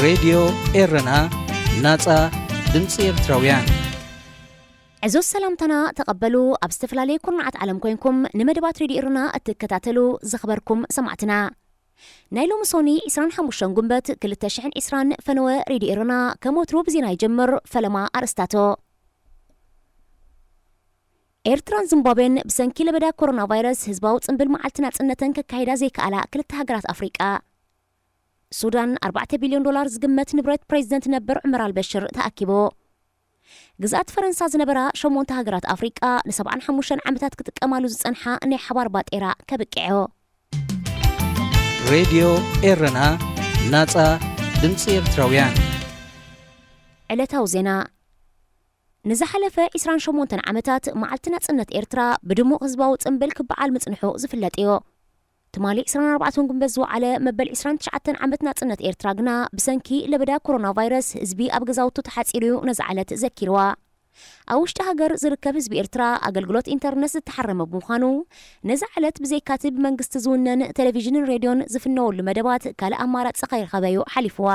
ሬድዮ ኤረና፣ ናጻ ድምጺ ኤርትራውያን። ዕዙዝ ሰላምታና ተቐበሉ። ኣብ ዝተፈላለየ ኩርናዓት ዓለም ኮይንኩም ንመደባት ሬድዮ ኤረና እትከታተሉ ዝኽበርኩም ሰማዕትና፣ ናይ ሎሚ ሶኒ ዕስራን ሓሙሽተን ጉንበት ክልተ ሽሕን ዕስራን ፈነወ ሬድዮ ኤረና ከም ወትሩ ብዜና ይጀምር። ፈለማ ኣርእስታቶ። ኤርትራን ዚምባብዌን ብሰንኪ ለበዳ ኮሮና ቫይረስ ህዝባዊ ጽንብል መዓልቲ ናጽነተን ከካይዳ ዘይከኣላ ክልተ ሃገራት ኣፍሪቃ። ሱዳን ኣርባዕተ ቢልዮን ዶላር ዝግመት ንብረት ፕሬዚደንት ነበር ዑመር ኣልበሽር ተኣኪቡ። ግዝኣት ፈረንሳ ዝነበራ ሸሞንተ ሃገራት ኣፍሪቃ ንሰብዓን ሓሙሽተን ዓመታት ክጥቀማሉ ዝጸንሓ ናይ ሓባር ባጤራ ከብቅዕዮ። ሬድዮ ኤረና፣ ናጻ ድምጺ ኤርትራውያን። ዕለታዊ ዜና። ንዝሓለፈ ዕስራን ሸሞንተን ዓመታት መዓልቲ ናጽነት ኤርትራ ብድሙቕ ህዝባዊ ጽንብል ክበዓል ምጽንሑ ዝፍለጥ እዩ። ትማሊ ዕስራን ኣርባዕተን ጉንበት ዝወዓለ መበል ዕስራን ትሽዓተን ዓመት ናጽነት ኤርትራ ግና ብሰንኪ ለበዳ ኮሮና ቫይረስ ህዝቢ ኣብ ገዛውቱ ተሓጺሩ እዩ ነዛ ዕለት ዘኪርዋ። ኣብ ውሽጢ ሃገር ዝርከብ ህዝቢ ኤርትራ ኣገልግሎት ኢንተርነት ዝተሓረመ ብምዃኑ ነዛ ዕለት ብዘይካቲ ብመንግስቲ ዝውነን ቴሌቪዥንን ሬድዮን ዝፍነወሉ መደባት ካልእ ኣማራጺ ከይረኸበ እዩ ሓሊፍዋ።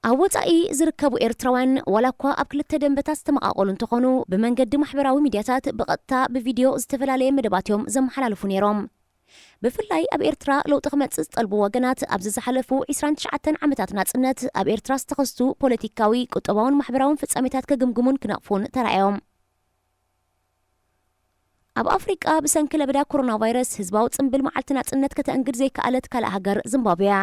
ኣብ ወጻኢ ዝርከቡ ኤርትራውያን ዋላ እኳ ኣብ ክልተ ደንበታት ዝተመቓቐሉ እንተኾኑ ብመንገዲ ማሕበራዊ ሚድያታት ብቐጥታ ብቪድዮ ዝተፈላለየ መደባት እዮም ዘመሓላልፉ ነይሮም። ብፍላይ ኣብ ኤርትራ ለውጢ ክመጽእ ዝጠልቡ ወገናት ኣብዚ ዝሓለፉ ዕስራን ትሽዓተን ዓመታት ናጽነት ኣብ ኤርትራ ዝተኸስቱ ፖለቲካዊ፣ ቁጠባውን ማሕበራውን ፍጻሜታት ክግምግሙን ክነቕፉን ተራእዮም። ኣብ ኣፍሪቃ ብሰንኪ ለበዳ ኮሮና ቫይረስ ህዝባዊ ጽንብል መዓልቲ ናጽነት ከተእንግድ ዘይከኣለት ካልእ ሃገር ዚምባብዌ እያ።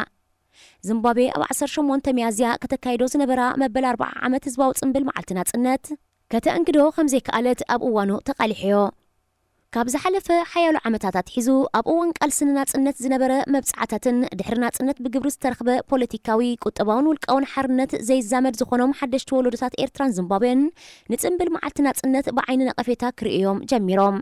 ዚምባብዌ ኣብ ዓሰርተ ሸሞንተ ሚያዝያ ከተካይዶ ዝነበራ መበል ኣርብዓ ዓመት ህዝባዊ ጽንብል መዓልቲ ናጽነት ከተእንግዶ ከም ዘይከኣለት ኣብ እዋኑ ተቓሊሑዮ። ካብ ዝሓለፈ ሓያሎ ዓመታት ኣትሒዙ ኣብ እዋን ቃልሲ ንናጽነት ዝነበረ መብጽዓታትን ድሕሪ ናጽነት ብግብሪ ዝተረኽበ ፖለቲካዊ፣ ቁጠባውን ውልቃውን ሓርነት ዘይዛመድ ዝኾኖም ሓደሽቲ ወለዶታት ኤርትራን ዚምባብዌን ንጽንብል መዓልቲ ናጽነት ብዓይኒ ነቐፌታ ክርእዮም ጀሚሮም።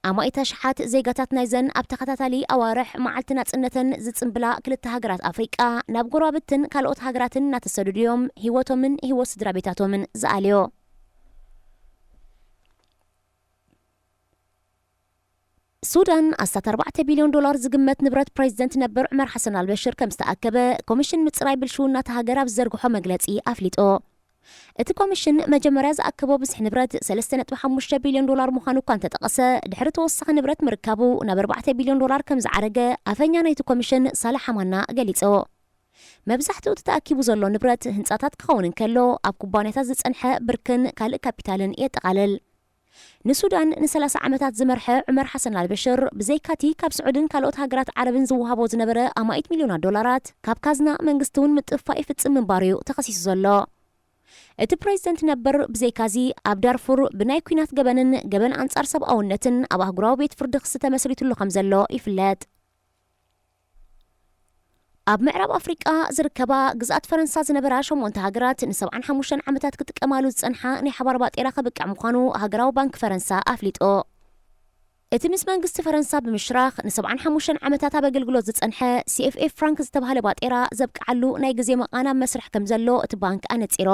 ኣማኢት ኣሽሓት ዜጋታት ናይዘን ኣብ ተኸታታሊ ኣዋርሕ መዓልቲ ናጽነተን ዝጽንብላ ክልተ ሃገራት ኣፍሪቃ ናብ ጎረባብትን ካልኦት ሃገራትን እናተሰደዱ እዮም ህይወቶምን ህይወት ስድራ ቤታቶምን ዝኣልዮ። ሱዳን ኣስታት ኣርባዕተ ቢልዮን ዶላር ዝግመት ንብረት ፕሬዚደንት ነበር ዑመር ሓሰን ኣልበሽር ከም ዝተኣከበ ኮሚሽን ምጽራይ ብልሽውና እታ ሃገር ኣብ ዝዘርግሖ መግለጺ ኣፍሊጡ። እቲ ኮሚሽን መጀመርያ ዝኣከቦ ብዝሒ ንብረት ሰለስተ ነጥቢ ሓሙሽተ ቢልዮን ዶላር ምዃኑ እኳ እንተጠቐሰ፣ ድሕሪ ተወሳኺ ንብረት ምርካቡ ናብ ኣርባዕተ ቢልዮን ዶላር ከም ዝዓረገ ኣፈኛ ናይቲ ኮሚሽን ሳልሕ ሓማና ገሊጹ። መብዛሕትኡ እቲ ተኣኪቡ ዘሎ ንብረት ህንጻታት ክኸውን እንከሎ፣ ኣብ ኩባንያታት ዝጸንሐ ብርክን ካልእ ካፒታልን የጠቓልል። ንሱዳን ንሰላሳ ዓመታት ዝመርሐ ዑመር ሓሰን ኣልበሽር ብዘይካቲ ካብ ስዑድን ካልኦት ሃገራት ዓረብን ዝወሃቦ ዝነበረ ኣማኢት ሚልዮናት ዶላራት ካብ ካዝና መንግስቲ እውን ምጥፋእ ይፍጽም ምንባሩ እዩ ተኸሲሱ ዘሎ። እቲ ፕሬዚደንት ነበር ብዘይካዚ ኣብ ዳርፉር ብናይ ኲናት ገበንን ገበን ኣንጻር ሰብኣውነትን ኣብ ኣህጉራዊ ቤት ፍርዲ ክሲ ተመስሪቱሉ ከም ዘሎ ይፍለጥ። ኣብ ምዕራብ ኣፍሪቃ ዝርከባ ግዝኣት ፈረንሳ ዝነበራ ሸሞንተ ሃገራት ንሰብዓን ሓሙሽተን ዓመታት ክጥቀማሉ ዝጸንሓ ናይ ሓባር ባጤራ ክብቅዕ ምዃኑ ሃገራዊ ባንክ ፈረንሳ ኣፍሊጡ። እቲ ምስ መንግስቲ ፈረንሳ ብምሽራኽ ንሰብዓን ሓሙሽተን ዓመታት ኣብ ኣገልግሎት ዝጸንሐ ሲኤፍኤ ፍራንክ ዝተባህለ ባጤራ ዘብቅዓሉ ናይ ግዜ መቓን ኣብ መስርሕ ከም ዘሎ እቲ ባንክ ኣነጺሮ።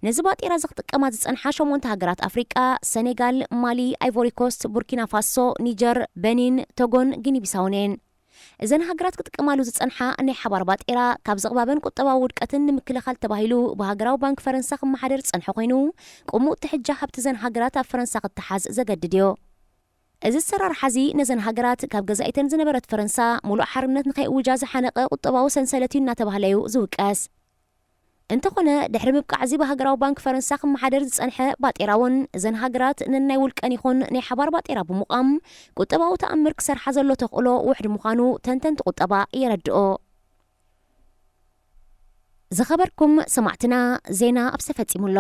ነዚ ባጤራ እዚ ክጥቀማ ዝጸንሓ ሸሞንተ ሃገራት ኣፍሪቃ፣ ሰኔጋል፣ ማሊ፣ ኣይቮሪ ኮስት፣ ቡርኪና ፋሶ፣ ኒጀር፣ በኒን፣ ቶጎን ጊኒ ቢሳውን እየን። እዘን ሃገራት ክጥቀማሉ ዝጸንሓ ናይ ሓባር ባጤራ ካብ ዝቕባበን ቁጠባዊ ውድቀትን ንምክልኻል ተባሂሉ ብሃገራዊ ባንክ ፈረንሳ ክመሓደር ዝጸንሐ ኮይኑ፣ ቅሙጥ ትሕጃ ሃብቲ እዘን ሃገራት ኣብ ፈረንሳ ክተሓዝ ዘገድድ እዩ። እዚ ኣሰራርሓ እዚ ነዘን ሃገራት ካብ ገዛኢተን ዝነበረት ፈረንሳ ሙሉእ ሓርነት ንኸይእውጃ ዝሓነቐ ቁጠባዊ ሰንሰለት እዩ እናተባህለ እዩ ዝውቀስ። እንተኾነ ድሕሪ ምብቃዕ እዚ ብሃገራዊ ባንክ ፈረንሳ ክመሓደር ዝጸንሐ ባጤራ እውን እዘን ሃገራት ነናይ ውልቀን ይኹን ናይ ሓባር ባጤራ ብምቋም ቁጠባዊ ተኣምር ክሰርሓ ዘሎ ተኽእሎ ውሕድ ምዃኑ ተንተንቲ ቁጠባ የረድኡ። ዝኸበርኩም ሰማዕትና፣ ዜና ኣብዚ ተፈጺሙ ኣሎ።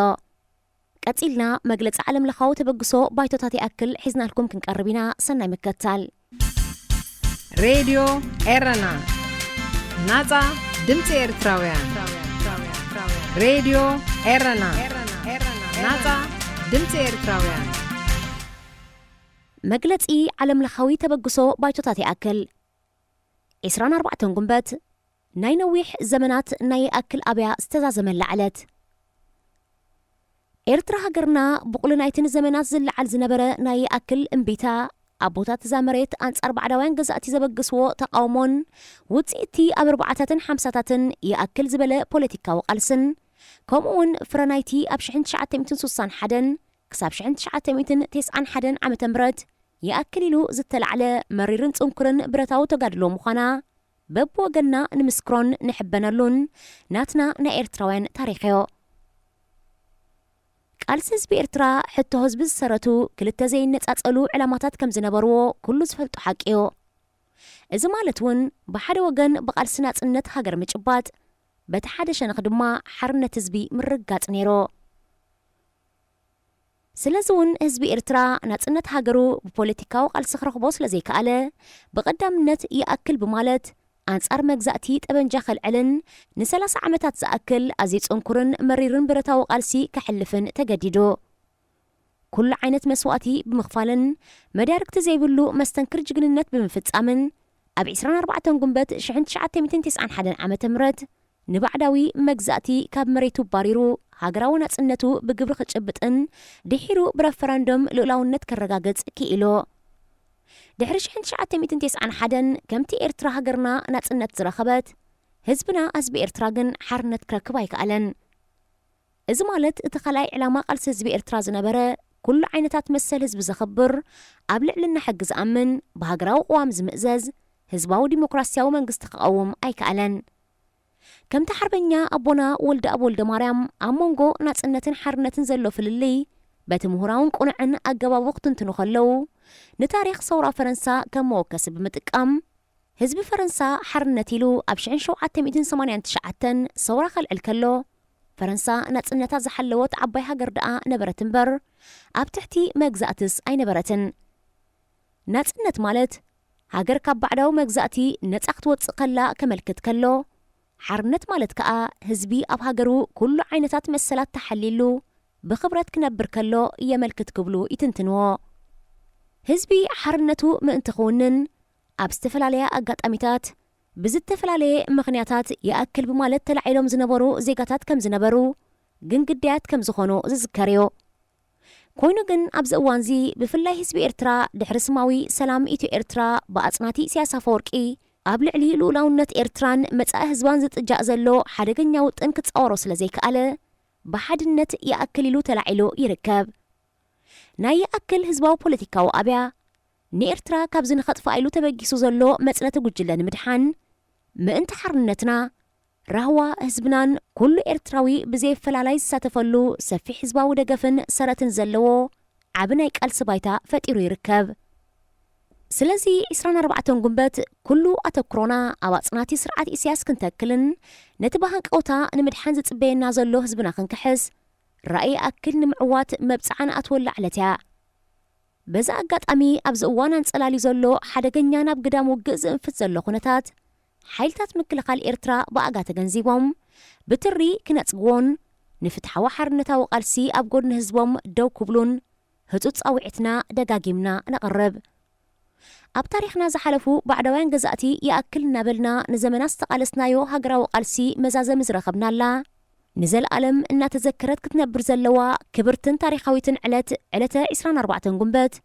ቀጺልና መግለጺ ዓለም ለኻዊ ተበግሶ ባይቶታት ይኣክል ሒዝናልኩም ክንቀርብ ኢና። ሰናይ ምክትታል። ሬድዮ ኤረና፣ ናጻ ድምጺ ኤርትራውያን። ሬድዮ ኤረና፣ ናጻ ድምጺ ኤርትራውያን። መግለጺ ዓለም ለኻዊ ተበግሶ ባይቶታት ይኣክል። ዕስራን ኣርባዕተን ጉንበት፣ ናይ ነዊሕ ዘመናት ናይ ይኣክል ኣብያ ዝተዛዘመላ ዕለት። ኤርትራ ሃገርና ብቑሊ ናይቲ ንዘመናት ዝለዓል ዝነበረ ናይ ይኣክል እምቢታ ኣቦታት እዛ መሬት ኣንጻር ባዕዳውያን ገዛእቲ ዘበገስዎ ተቓውሞን ውጽኢቲ ኣብ ኣርባዓታትን ሓምሳታትን ይኣክል ዝበለ ፖለቲካዊ ቃልስን፣ ከምኡ እውን ፍረ ናይቲ ኣብ ሽሕን ትሽዓተ ሚእትን ስሳን ሓደን ክሳብ ሽሕን ትሽዓተ ሚእትን ተስዓን ሓደን ዓመተ ምህረት ይኣክል ኢሉ ዝተላዕለ መሪርን ጽንኩርን ብረታዊ ተጋድሎ ምዃና በብወገንና ንምስክሮን ንሕበነሉን ናትና ናይ ኤርትራውያን ታሪኽዮ። ቃልሲ ህዝቢ ኤርትራ ሕቶ ህዝቢ ዝሰረቱ ክልተ ዘይነጻጸሉ ዕላማታት ከም ዝነበርዎ ኩሉ ዝፈልጦ ሓቂዮ። እዚ ማለት እውን ብሓደ ወገን ብቃልሲ ናጽነት ሃገር ምጭባጥ፣ በቲ ሓደ ሸነኽ ድማ ሓርነት ህዝቢ ምርጋጽ ነይሮ። ስለዚ እውን ህዝቢ ኤርትራ ናጽነት ሃገሩ ብፖለቲካዊ ቃልሲ ክረኽቦ ስለ ዘይከኣለ፣ ብቐዳምነት ይኣክል ብማለት ኣንጻር መግዛእቲ ጠበንጃ ከልዕልን ንሰላሳ ዓመታት ዝኣክል ኣዝዩ ጽንኩርን መሪርን ብረታዊ ቃልሲ ከሕልፍን ተገዲዱ። ኩሉ ዓይነት መስዋእቲ ብምኽፋልን መዳርግቲ ዘይብሉ መስተንክር ጅግንነት ብምፍጻምን ኣብ ዕስራን ኣርባዕተን ጉንበት ሽሕን ትሽዓተ ሚእትን ተስዓን ሓደን ዓመተ ምህረት ንባዕዳዊ መግዛእቲ ካብ መሬቱ ባሪሩ ሃገራዊ ናጽነቱ ብግብሪ ክጭብጥን ድሒሩ ብረፈረንዶም ልኡላውነት ከረጋግጽ ክኢሎ። ድሕሪ ሽሕን ትሽዓተ ሚእትን ተስዓን ሓደን ከምቲ ኤርትራ ሃገርና ናጽነት ዝረኸበት፣ ህዝብና ህዝቢ ኤርትራ ግን ሓርነት ክረክብ ኣይከኣለን። እዚ ማለት እቲ ካልኣይ ዕላማ ቃልሲ ህዝቢ ኤርትራ ዝነበረ ኩሉ ዓይነታት መሰል ህዝቢ ዘኽብር፣ ኣብ ልዕልና ሕጊ ዝኣምን፣ ብሃገራዊ ቅዋም ዝምእዘዝ ህዝባዊ ዲሞክራስያዊ መንግስቲ ክቐውም ኣይከኣለን። ከምቲ ሓርበኛ ኣቦና ወልደኣብ ወልደማርያም ኣብ መንጎ ናጽነትን ሓርነትን ዘሎ ፍልልይ በቲ ምሁራውን ቅኑዕን ኣገባቡ ክትንትኑ ከለዉ፣ ንታሪኽ ሰውራ ፈረንሳ ከም መወከሲ ብምጥቃም፣ ህዝቢ ፈረንሳ ሓርነት ኢሉ ኣብ ሽሕን ሸውዓተ ሚእትን ሰማንያን ትሽዓተን ሰውራ ከልዕል ከሎ፣ ፈረንሳ ናጽነታ ዝሓለወት ዓባይ ሃገር ደኣ ነበረት እምበር፣ ኣብ ትሕቲ መግዛእትስ ኣይነበረትን። ናጽነት ማለት፣ ሃገር ካብ ባዕዳዊ መግዛእቲ ነጻ ክትወጽእ ከላ ከመልክት ከሎ፣ ሓርነት ማለት ከኣ፣ ህዝቢ ኣብ ሃገሩ ኩሉ ዓይነታት መሰላት ተሓልይሉ ብኽብረት ክነብር ከሎ የመልክት ክብሉ ይትንትንዎ። ህዝቢ ሓርነቱ ምእንቲ ክውንን፣ ኣብ ዝተፈላለያ ኣጋጣሚታት፣ ብዝተፈላለየ ምኽንያታት ይኣክል ብማለት ተላዒሎም ዝነበሩ ዜጋታት ከም ዝነበሩ፣ ግን ግዳያት ከም ዝኾኑ ዝዝከር እዩ። ኮይኑ ግን ኣብዚ እዋንዚ ብፍላይ ህዝቢ ኤርትራ ድሕሪ ስማዊ ሰላም ኢትዮ ኤርትራ ብኣጽናቲ ኢሳያስ ኣፈወርቂ ኣብ ልዕሊ ልኡላውነት ኤርትራን መጻኢ ህዝባን ዝጥጃእ ዘሎ ሓደገኛ ውጥን ክጻወሮ ስለ ዘይከኣለ ብሓድነት ይኣክል ኢሉ ተላዒሉ ይርከብ። ናይ ይኣክል ህዝባዊ ፖለቲካዊ ኣብያ ንኤርትራ ካብዚ ንኸጥፍኣ ኢሉ ተበጊሱ ዘሎ መጽነቲ ጉጅለ ንምድሓን ምእንቲ ሓርነትና ራህዋ ህዝብናን ኩሉ ኤርትራዊ ብዘየፈላላይ ዝሳተፈሉ ሰፊሕ ህዝባዊ ደገፍን ሰረትን ዘለዎ ዓቢ ናይ ቃልሲ ባይታ ፈጢሩ ይርከብ። ስለዚ ዕስራን ኣርባዕተን ጉንበት ኩሉ ኣተኩሮና ኣብ ኣጽናቲ ስርዓት ኢሳያስ ክንተክልን ነቲ ብሃንቀውታ ንምድሓን ዝጽበየና ዘሎ ህዝብና ክንክሕስ ራእይ ኣክል ንምዕዋት መብጽዓ ንኣትወላ ዕለት እያ። በዚ ኣጋጣሚ ኣብዚ እዋን ኣንጸላልዩ ዘሎ ሓደገኛ ናብ ግዳም ውግእ ዝእንፍት ዘሎ ኩነታት ሓይልታት ምክልኻል ኤርትራ ብኣጋ ተገንዚቦም ብትሪ ክነጽግዎን ንፍትሓዊ ሓርነታዊ ቃልሲ ኣብ ጎድኒ ህዝቦም ደው ክብሉን ህጹጽ ጻውዒትና ደጋጊምና ነቕርብ። ኣብ ታሪኽና ዝሓለፉ ባዕዳውያን ገዛእቲ ይኣክል እናበልና ንዘመናት ዝተቓለስናዮ ሃገራዊ ቃልሲ መዛዘሚ ዝረኸብናላ፣ ንዘለኣለም እናተዘከረት ክትነብር ዘለዋ ክብርትን ታሪኻዊትን ዕለት፣ ዕለተ ዕስራን ኣርባዕተን ጉንበት፣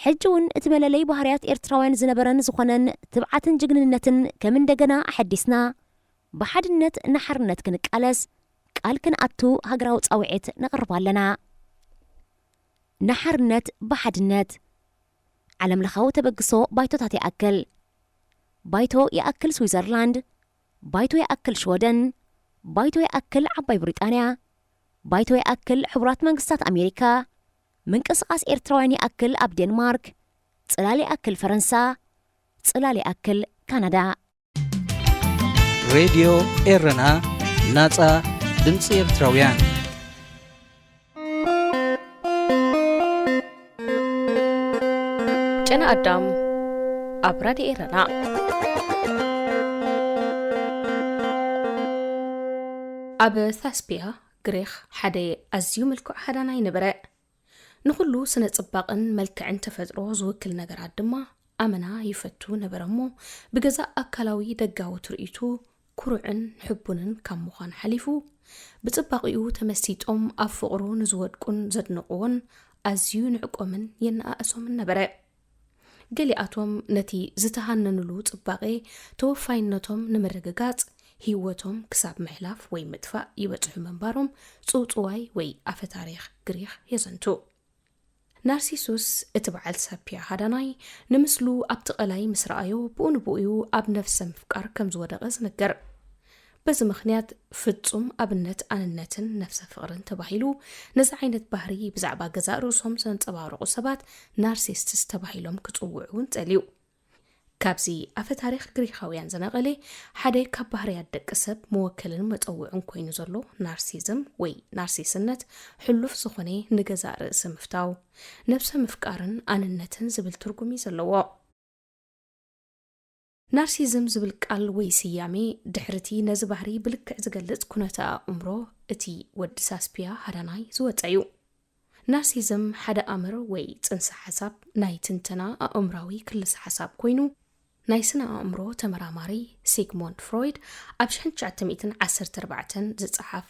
ሕጂ እውን እቲ መለለይ ባህርያት ኤርትራውያን ዝነበረን ዝኾነን ትብዓትን ጅግንነትን ከም እንደገና ኣሐዲስና፣ ብሓድነት ንሓርነት ክንቃለስ ቃል ክንኣቱ ሃገራዊ ጻውዒት ነቕርብ ኣለና። ንሓርነት ብሓድነት። ዓለምለኻዊ ተበግሶ ባይቶታት ይኣክል። ባይቶ ይኣክል ስዊዘርላንድ፣ ባይቶ ይኣክል ሽወደን፣ ባይቶ ይኣክል ዓባይ ብሪጣንያ፣ ባይቶ ይኣክል ሕቡራት መንግስታት ኣሜሪካ፣ ምንቅስቓስ ኤርትራውያን ይኣክል ኣብ ዴንማርክ፣ ጽላል ይኣክል ፈረንሳ፣ ጽላል ይኣክል ካናዳ። ሬድዮ ኤረና፣ ናጻ ድምጺ ኤርትራውያን። ጨና ኣዳም ኣብ ራድዮ ኤረና። ኣብ ታስፒያ ግሪኽ ሓደ ኣዝዩ ምልኩዕ ሃዳናይ ነበረ። ንኹሉ ስነ ጽባቕን መልክዕን ተፈጥሮ ዝውክል ነገራት ድማ ኣመና ይፈቱ ነበረ እሞ፣ ብገዛእ ኣካላዊ ደጋዊ ትርኢቱ ኩሩዕን ሕቡንን ካብ ምዃን ሓሊፉ፣ ብጽባቕኡ ተመሲጦም ኣብ ፍቕሩ ንዝወድቁን ዘድንቕዎን ኣዝዩ ንዕቆምን የነኣእሶምን ነበረ። ገሊኣቶም ነቲ ዝተሃነኑሉ ጽባቐ ተወፋይነቶም ንምርግጋጽ፣ ህይወቶም ክሳብ ምሕላፍ ወይ ምጥፋእ ይበጽሑ ምንባሮም ጽውጽዋይ ወይ ኣፈ ታሪኽ ግሪኽ የዘንቱ። ናርሲሱስ፣ እቲ በዓል ሳፒያ ሃዳናይ፣ ንምስሉ ኣብቲ ቀላይ ምስ ረኣዮ፣ ብኡ ንብኡ'ዩ ኣብ ነፍሰ ምፍቃር ከም ዝወደቐ ዝንገር። በዚ ምኽንያት፣ ፍጹም ኣብነት ኣንነትን ነፍሰ ፍቕርን ተባሂሉ፣ ነዚ ዓይነት ባህሪ ብዛዕባ ገዛእ ርእሶም ዘንጸባርቑ ሰባት ናርሲስትስ ተባሂሎም ክጽውዑ እውን ጸልዩ። ካብዚ ኣፈ ታሪኽ ግሪኻውያን ዝነቐለ፣ ሓደ ካብ ባህርያት ደቂ ሰብ መወከልን መጸውዕን ኮይኑ ዘሎ ናርሲዝም ወይ ናርሲስነት፣ ሕሉፍ ዝኾነ ንገዛእ ርእሲ ምፍታው፣ ነብሰ ምፍቃርን ኣንነትን ዝብል ትርጉም እዩ ዘለዎ። ናርሲዝም ዝብል ቃል ወይ ስያሜ፣ ድሕርቲ ነዚ ባህሪ ብልክዕ ዝገልጽ ኩነተ ኣእምሮ እቲ ወዲ ሳስፒያ ሃዳናይ ዝወጸ እዩ። ናርሲዝም ሓደ ኣምር ወይ ጽንሰ ሓሳብ ናይ ትንተና ኣእምራዊ ክልሰ ሓሳብ ኮይኑ፣ ናይ ስነ ኣእምሮ ተመራማሪ ሲግሞንድ ፍሮይድ ኣብ ሽሕን ትሽዓተ ሚእትን ዓሰርተ ኣርባዕተን ዝጸሓፋ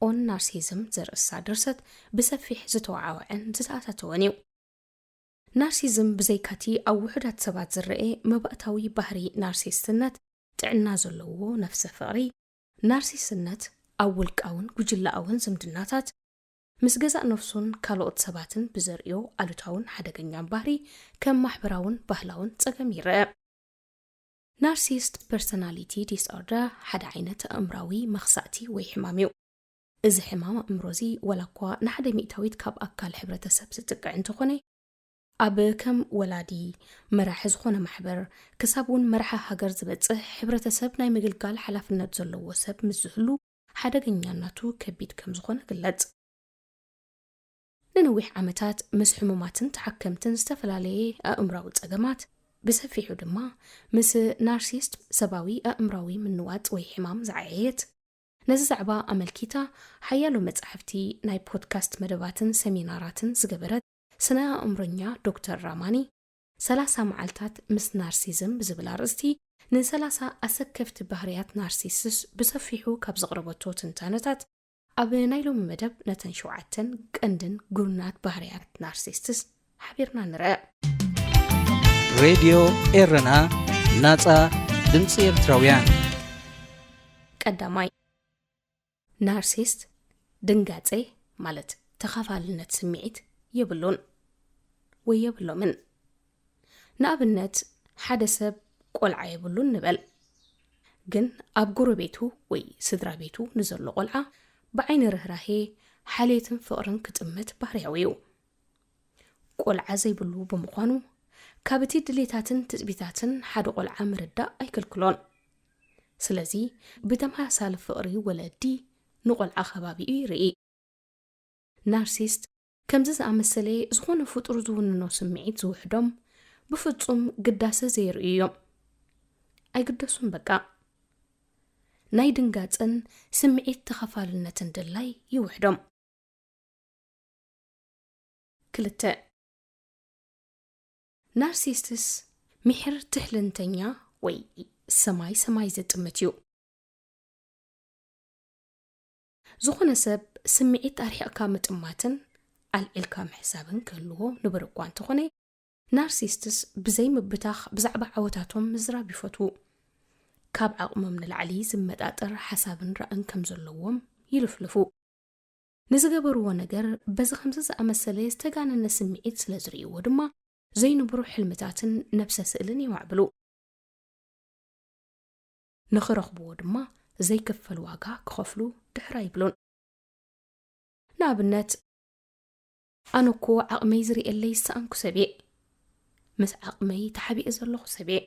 ኦን ናርሲዝም ዘርእሳ ድርሰት ብሰፊሕ ዝተወዓወዐን ዝተኣታተወን እዩ። ናርሲዝም ብዘይካቲ ኣብ ውሑዳት ሰባት ዝረኤ መባእታዊ ባህሪ ናርሲስትነት፣ ጥዕና ዘለዎ ነፍሰ ፍቕሪ፣ ናርሲስነት ኣብ ውልቃውን ጉጅለኣውን ዝምድናታት፣ ምስ ገዛእ ነፍሱን ካልኦት ሰባትን ብዘርእዮ ኣሉታውን ሓደገኛን ባህሪ ከም ማሕበራውን ባህላውን ጸገም ይረአ። ናርሲስት ፐርሶናሊቲ ዲስኦርደር ሓደ ዓይነት ኣእምራዊ መኽሳእቲ ወይ ሕማም እዩ። እዚ ሕማም ኣእምሮ እዚ ዋላ እኳ ንሓደ ሚእታዊት ካብ ኣካል ሕብረተሰብ ዝጥቅዕ እንተኾነ፣ ኣብ ከም ወላዲ፣ መራሒ ዝኾነ ማሕበር፣ ክሳብ እውን መራሒ ሃገር ዝበጽሕ ሕብረተሰብ ናይ ምግልጋል ሓላፍነት ዘለዎ ሰብ ምስ ዝህሉ ሓደገኛነቱ ከቢድ ከም ዝኾነ ግለጽ። ንነዊሕ ዓመታት ምስ ሕሙማትን ተሓከምትን ዝተፈላለየ ኣእምራዊ ጸገማት፣ ብሰፊሑ ድማ ምስ ናርሲስት ሰባዊ ኣእምራዊ ምንዋጽ ወይ ሕማም ዝዓየየት፣ ነዚ ዛዕባ ኣመልኪታ ሓያሎ መጻሕፍቲ፣ ናይ ፖድካስት መደባትን ሰሚናራትን ዝገበረት ስነ ኣእምሮኛ ዶክተር ራማኒ፣ ሰላሳ መዓልታት ምስ ናርሲዝም ብዝብል ኣርእስቲ ንሰላሳ ኣሰከፍቲ ባህርያት ናርሲስስ ብሰፊሑ ካብ ዘቕረበቶ ትንታነታት፣ ኣብ ናይ ሎሚ መደብ ነተን ሸውዓተን ቀንድን ግሩናት ባህርያት ናርሲስትስ ሓቢርና ንርአ። ሬድዮ ኤረና፣ ናጻ ድምጺ ኤርትራውያን። ቀዳማይ፣ ናርሲስት ድንጋጸ ማለት ተኻፋልነት ስምዒት የብሉን ወይ የብሎምን። ንኣብነት፣ ሓደ ሰብ ቆልዓ የብሉን ንበል። ግን ኣብ ጎረቤቱ ወይ ስድራ ቤቱ ንዘሎ ቆልዓ ብዓይኒ ርህራሄ፣ ሓልየትን ፍቕርን ክጥምት ባህርያዊ እዩ። ቆልዓ ዘይብሉ ብምዃኑ፣ ካብ እቲ ድሌታትን ትጽቢታትን ሓደ ቆልዓ ምርዳእ ኣይክልክሎን። ስለዚ፣ ብተመሳሳሊ ፍቕሪ ወለዲ ንቆልዓ ከባቢኡ ይርኢ። ናርሲስት ከምዚ ዝኣመሰለ ዝኾነ ፍጡር ዝውንኖ ስምዒት ዝውሕዶም ብፍጹም ግዳሰ ዘየርእዩ እዮም። ኣይግደሱን በቃ። ናይ ድንጋጽን ስምዒት ተኻፋልነትን ድላይ ይውሕዶም። ክልተ፣ ናርሲስትስ ምሒር ትሕልንተኛ ወይ ሰማይ ሰማይ ዝጥምት እዩ። ዝኾነ ሰብ ስምዒት ኣርሒቕካ ምጥማትን ኣልዒልካ ምሕሳብን ክህልዎ ንቡር እኳ እንተኾነ፣ ናርሲስትስ ብዘይ ምብታኽ ብዛዕባ ዓወታቶም ምዝራብ ይፈትዉ። ካብ ዓቕሞም ንላዕሊ ዝመጣጠር ሓሳብን ራእን ከም ዘለዎም ይልፍልፉ። ንዝገበርዎ ነገር በዚ ከምዚ ዝኣመሰለ ዝተጋነነ ስምዒት ስለ ዝርእይዎ ድማ ዘይንቡር ሕልምታትን ነብሰ ስእልን የማዕብሉ። ንኽረኽብዎ ድማ ዘይክፈል ዋጋ ክኸፍሉ ድሕር ኣይብሉን። ንኣብነት፣ ኣነ እኮ ዓቕመይ ዝርእየለይ ዝሰኣንኩ ሰብ እየ። ምስ ዓቕመይ ተሓቢኤ ዘለኹ ሰብ እየ።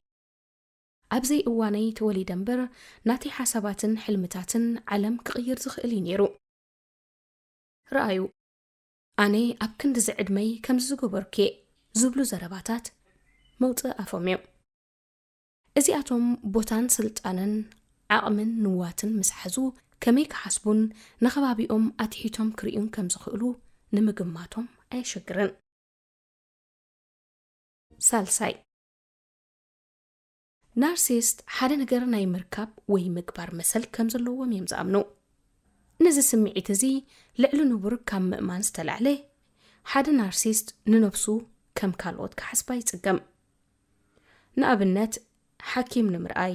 ኣብ ዘይእዋነይ ተወሊደ እምበር፣ ናተይ ሓሳባትን ሕልምታትን ዓለም ክቕይር ዝኽእል እዩ ነይሩ። ረኣዩ፣ ኣነ ኣብ ክንድዚ ዕድመይ ከምዚ ዝገበርኩ እየ ዝብሉ ዘረባታት መውጽኢ ኣፎም እዮም። እዚኣቶም ቦታን ስልጣንን ዓቕምን ንዋትን ምስ ሓዙ፣ ከመይ ክሓስቡን ንኸባቢኦም ኣትሒቶም ክርእዩን ከም ዝኽእሉ ንምግማቶም ኣየሸግርን። ሳልሳይ፣ ናርሲስት ሓደ ነገር ናይ ምርካብ ወይ ምግባር መሰል ከም ዘለዎም እዮም ዝኣምኑ። ነዚ ስምዒት እዚ ልዕሊ ንቡር ካብ ምእማን ዝተላዕለ፣ ሓደ ናርሲስት ንነብሱ ከም ካልኦት ክሓስባ ይጽገም። ንኣብነት፣ ሓኪም ንምርኣይ፣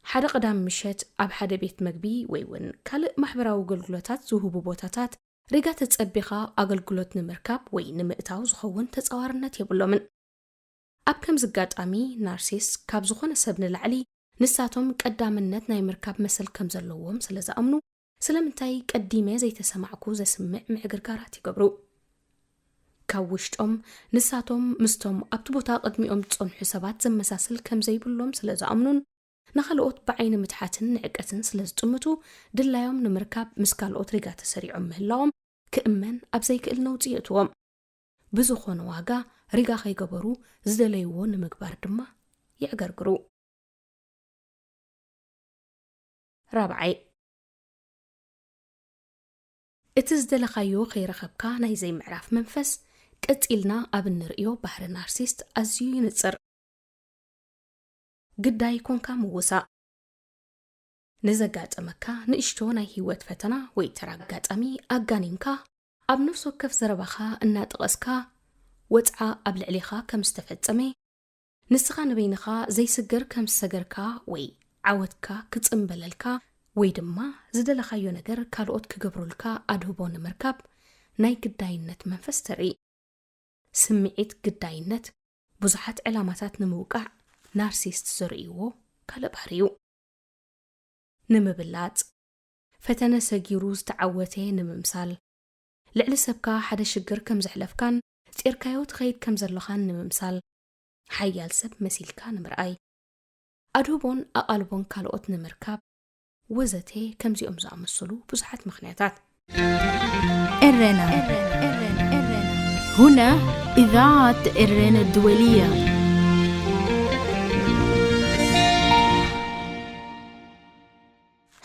ሓደ ቅዳም ምሸት ኣብ ሓደ ቤት መግቢ ወይ እውን ካልእ ማሕበራዊ ኣገልግሎታት ዝህቡ ቦታታት ሪጋ ተጸቢኻ ኣገልግሎት ንምርካብ ወይ ንምእታው ዝኸውን ተጻዋርነት የብሎምን። ኣብ ከምዚ ኣጋጣሚ፣ ናርሲስት ካብ ዝኾነ ሰብ ንላዕሊ ንሳቶም ቀዳምነት ናይ ምርካብ መሰል ከም ዘለዎም ስለ ዝኣምኑ፣ ስለምንታይ ቀዲመ ዘይተሰማዕኩ ዘስምዕ ምዕግርጋራት ይገብሩ። ካብ ውሽጦም፣ ንሳቶም ምስቶም ኣብቲ ቦታ ቅድሚኦም ዝጸንሑ ሰባት ዘመሳስል ከም ዘይብሎም ስለ ዝኣምኑን ንኻልኦት ብዓይኒ ምትሓትን ንዕቀትን ስለ ዝጥምቱ፣ ድላዮም ንምርካብ ምስ ካልኦት ሪጋ ተሰሪዖም ምህላዎም ክእመን ኣብ ዘይክእል ነውጺ የእትዎም። ብዝኾነ ዋጋ ሪጋ ከይገበሩ ዝደለይዎ ንምግባር ድማ የዕገርግሩ። ራብዓይ፣ እቲ ዝደለኻዮ ከይረኸብካ ናይ ዘይምዕራፍ መንፈስ፣ ቀጺልና ኣብ እንርእዮ ባህሪ ናርሲስት ኣዝዩ ይንጽር። ግዳይ ኮንካ ምውሳእ። ንዘጋጠመካ ንእሽቶ ናይ ህይወት ፈተና ወይ ተራ ኣጋጣሚ ኣጋኒንካ፣ ኣብ ነፍሲ ወከፍ ዘረባኻ እናጠቐስካ፣ ወጽዓ ኣብ ልዕሌኻ ከም ዝተፈጸመ፣ ንስኻ ንበይንኻ ዘይስገር ከም ዝሰገርካ ወይ ዓወትካ ክጽምበለልካ ወይ ድማ ዝደለኻዮ ነገር ካልኦት ክገብሩልካ ኣድህቦ ንምርካብ ናይ ግዳይነት መንፈስ ተርኢ። ስምዒት ግዳይነት ብዙሓት ዕላማታት ንምውቃዕ ናርሲስት ዘርእይዎ ካልእ ባህሪ እዩ። ንምብላጽ፣ ፈተነ ሰጊሩ ዝተዓወተ ንምምሳል፣ ልዕሊ ሰብካ ሓደ ሽግር ከም ዘሕለፍካን ጼርካዮ ትኸይድ ከም ዘለኻን ንምምሳል፣ ሓያል ሰብ መሲልካ ንምርኣይ፣ ኣድህቦን ኣቓልቦን ካልኦት ንምርካብ፣ ወዘተ ከምዚኦም ዝኣመሰሉ ብዙሓት ምኽንያታት። ኤረና። هنا إذاعة إرن الدولية.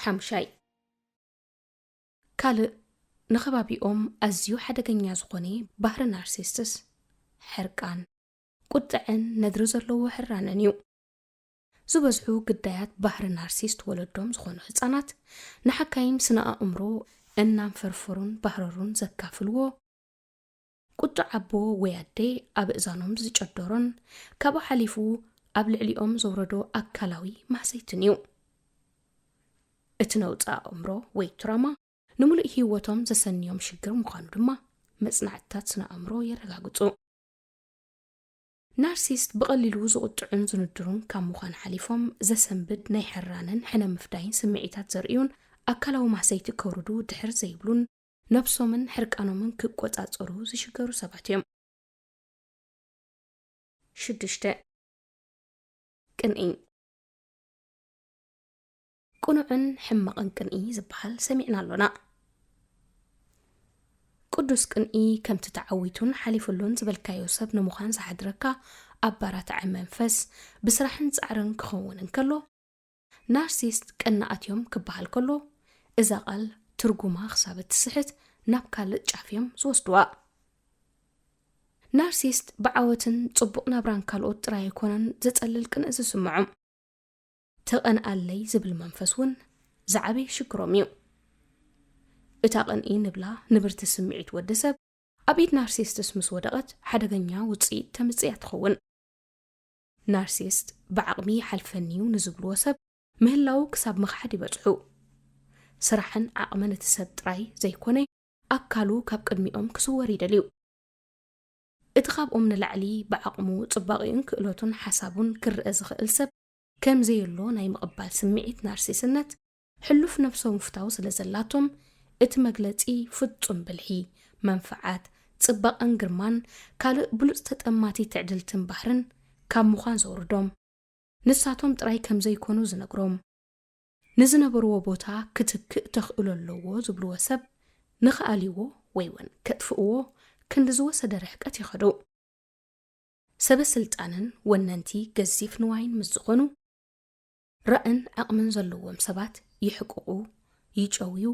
ሓምሻይ፣ ካልእ ንኸባቢኦም ኣዝዩ ሓደገኛ ዝኾነ ባህሪ ናርሲስትስ፣ ሕርቃን፣ ቁጥዐን ነድሪ ዘለዎ ሕራነን እዩ። ዝበዝሑ ግዳያት ባህሪ ናርሲስት ወለዶም ዝኾኑ ህጻናት ንሓካይም ስነ ኣእምሮ እናንፈርፈሩን ባህረሩን ዘካፍልዎ፣ ቁጡዕ ኣቦ ወይ ኣደ ኣብ እዛኖም ዝጨደሮን ካብኡ ሓሊፉ ኣብ ልዕሊኦም ዘውረዶ ኣካላዊ ማህሰይትን እዩ። እቲ ነውጺ ኣእምሮ ወይ ትራማ ንምሉእ ህይወቶም ዘሰንዮም ሽግር ምዃኑ ድማ መጽናዕትታት ስነ ኣእምሮ የረጋግጹ። ናርሲስት ብቐሊሉ ዝቑጥዑን ዝንድሩን ካብ ምዃን ሓሊፎም ዘሰንብድ ናይ ሕራነን ሕነ ምፍዳይን ስምዒታት ዘርእዩን ኣካላዊ ማህሰይቲ ከውርዱ ድሕር ዘይብሉን ነብሶምን ሕርቃኖምን ክቆጻጸሩ ዝሽገሩ ሰባት እዮም። ሽዱሽተ፣ ቅንኢ። ቅኑዕን ሕማቕን ቅንኢ ዝበሃል ሰሚዕና ኣሎና። ቅዱስ ቅንኢ ከምቲ ተዓዊቱን ሓሊፍሉን ዝበልካዮ ሰብ ንምዃን ዝሓድረካ ኣባራትዐ መንፈስ ብስራሕን ጻዕርን ክኸውን እንከሎ፣ ናርሲስት ቀናኣት እዮም ክበሃል ከሎ፣ እዛ ቃል ትርጉማ ክሳብ እትስሕት ናብ ካልእ ጫፍ እዮም ዝወስድዋ። ናርሲስት ብዓወትን ጽቡቕ ናብራን ካልኦት ጥራይ ኣይኮነን ዘጸልል ቅንኢ ዝስምዖም። ተቐንኣለይ ዝብል መንፈስ እውን ዝዓበየ ሽግሮም እዩ። እታ ቅንኢ ንብላ ንብርቲ ስምዒት ወዲ ሰብ ኣብ ኢድ ናርሲስትስ ምስ ወደቐት ሓደገኛ ውጽኢት ተምጽእ እያ ትኸውን። ናርሲስት ብዓቕሚ ይሓልፈኒ እዩ ንዝብልዎ ሰብ ምህላዉ ክሳብ ምኽሓድ ይበጽሑ። ስራሕን ዓቕምን እቲ ሰብ ጥራይ ዘይኮነ፣ ኣካሉ ካብ ቅድሚኦም ክስወር ይደልዩ። እቲ ካብኦም ንላዕሊ ብዓቕሙ ጽባቐኡን ክእለቱን ሓሳቡን ክረኣ ዝኽእል ሰብ ከም ዘየሎ ናይ ምቕባል ስምዒት ናርሲስነት፣ ሕሉፍ ነብሶ ምፍታው ስለ ዘላቶም፣ እቲ መግለጺ ፍጹም ብልሒ፣ መንፍዓት፣ ጽባቐን ግርማን ካልእ ብሉጽ ተጠማቲ ትዕድልትን ባህርን ካብ ምዃን ዘውርዶም፣ ንሳቶም ጥራይ ከም ዘይኮኑ ዝነግሮም፣ ንዝነበርዎ ቦታ ክትክእ ተኽእሎ ኣለዎ ዝብልዎ ሰብ ንኽኣልይዎ ወይ እውን ከጥፍእዎ ክንዲ ዝወሰደ ርሕቀት ይኸዱ። ሰበ ስልጣንን ወነንቲ ገዚፍ ንዋይን ምስ ዝኾኑ፣ ራእን ዓቕምን ዘለዎም ሰባት ይሕቅቑ፣ ይጨውዩ፣